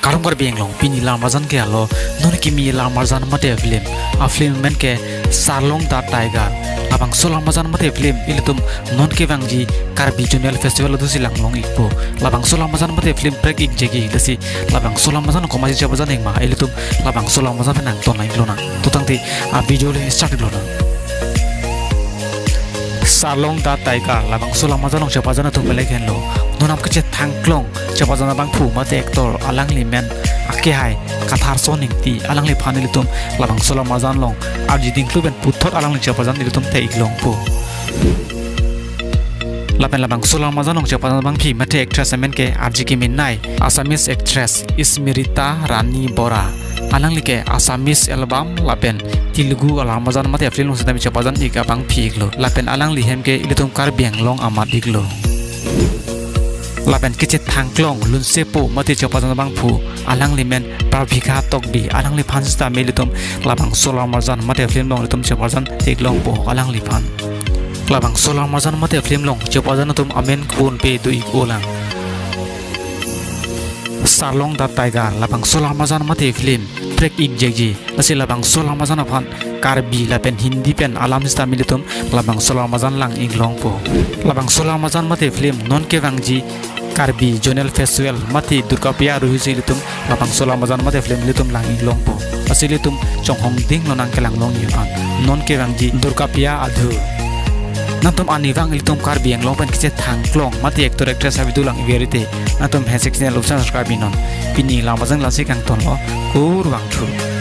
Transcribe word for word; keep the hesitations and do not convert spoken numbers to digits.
Kardom Karbi Anglong, pini alam arjan ke alo, non kimi alam arjan mate film, a film amen ke Sarlong the Tiger. Labangso alam arjan mate film ilitum non kevangji Karbi Zonal Festival adusi langlong ikpo. Labangso alam arjan mate film prek ik jegi, lasi labangso alam arjan komatsi chepajan ik ma, ilitum labangso alam arjan pen nangton lang iklo nang. To tangte a video le start iklo nang. Sarlong the Tiger, labangso alam arjan along chepajan atum belek henlo. Non aphan kechethang klong chepajan abangphu mate actor, alangli amen akehai Katharson Ingti, alangliphan ilitum labangso alam arjan along arji dingklu pen puthot alangli chepajan ilitum the ik longpo. Lapen labangso alam arjan along chepajan abangpi mate actress amen ke arji kemenei Assamese actress Smriti Rani Bora. Alangli ke Assamese album lapen Telugu alam arjan mate film along sitame chepajan ik abangpi iklo. Lapen alangli hem ke ilitum Karbi Anglong amat iklo. Lapen kechethang klong lunsepo mate chepajan abangphu, alangli amen Parvika Tokbi, alangliphan sitame ilitum labangso alam arjan mate film along ilitum chepajan ik longpo alangliphan. Labangso alam arjan mate film along chepajan atum amen kebun pe do ik olang. Sarlong the Tiger, labangso alam arjan mate film prek ik jegi, lasi labangso alam arjan aphan Karbi lapen Hindi pen alam sitame ilitum labangso alam arjan lang ik longpo. Labangso alam arjan mate film non kevangji Karbi Zonal Festival mate Durga Puja aruhusi ilitum labangso alam arjan mate film ilitum lang ik longpo. Lasi ilitum chonghong dinglo nang kelang longji aphan, non kevangji Durga Puja adhu. Nangtum arnivang ilitum Karbi Anglong pen kechethang klong mate actor actress avideo lang ik verite, nangtum Hasek channel along subscribe iknon. Pini alam arjan lasi kangtonlo, kurvangthu.